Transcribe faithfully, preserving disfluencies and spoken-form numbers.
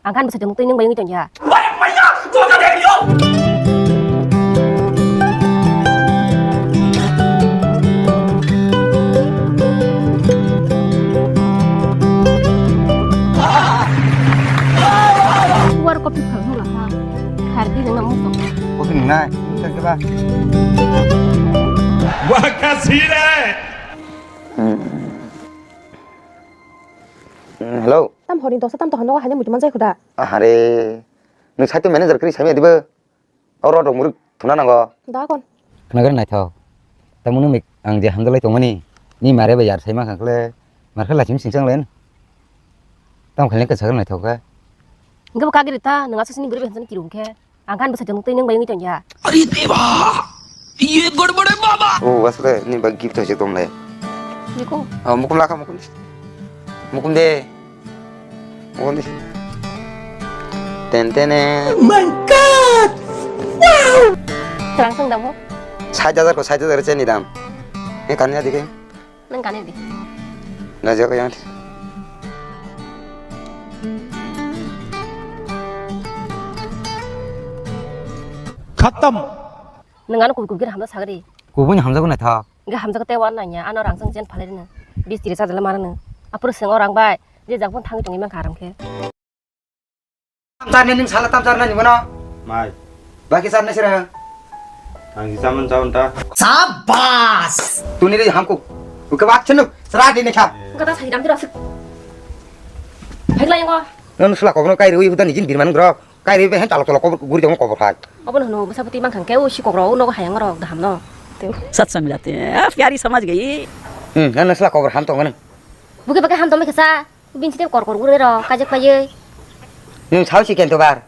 Ang khan bwsai tongtwi nwng bai wngwi tongya. War kopi phang hula ha. Khardi nang nang musto. Kopi nang nai. Terkeba. Wakasire. Hello. Tam hori dosa tam tohon nogo haino muitu manjai khuda. Ahare. Nwng site manager kwrwi saimaya dibo? O rot rok mwrwk thumna nango. Da kon. Khnagrwi naithok. Tamoni mik ang je hamjalai tongmani. Ni mare bai yar sai mankha khle. Mar khe lachim singchang len. Tam khaini kwchak naithok khe. Hwnkhe bo kagri ta nwng aswk sini bwrwi bai hamjani kirum khe. Ang khan bwsai tongtwi nwng bai wngwi tongya. अरे देवा, ये गड़बड़ है बाबा। O asle ni ba gift hoise tong le. Niko. Ah, mukum lakha mukum. Mukum de. Mukum de. Ten tene. Oh my God! Wow! Twlang thang damo? Sait hajar ko sait hajar cheni dam. E kanya dikhe. Nang kani di. Na jaga yang. Khatam. Nang ano kubui kubui hamjak sagri. Kubui ni hamjago naithok. Ge hamjak te wan nanya ano rang sang jen phalai rino. Bis tiris hajar la marano. Apur seng orang bai. Je jang pun thang tong imang karam khe. Tam charnai nwng sala tam charnai ni bono. Mai. Baki charnai sira. Ang si saman chaun ta. Sabas. Tuni ri hamkuk. Uke bak chenu. Sera di nekha. Kata sai dam dirasik. Hai lai ngo. Nang sula kono kai ri uyu dan izin birman grok. Kai ri be hen chalok chalok kobor guri jong kobor hai. Obo no hono bwsa bwtwi mang khang khe o sikok rok o nogo hayang rok daham no. Satsang jate. Ah, pyari samajh gayi. Hmm, nang sula kobor ham tong nang. Buke bake ham tong me kesa. Bin site kor kor guri ro kajak payai. Nung sao si kento bar.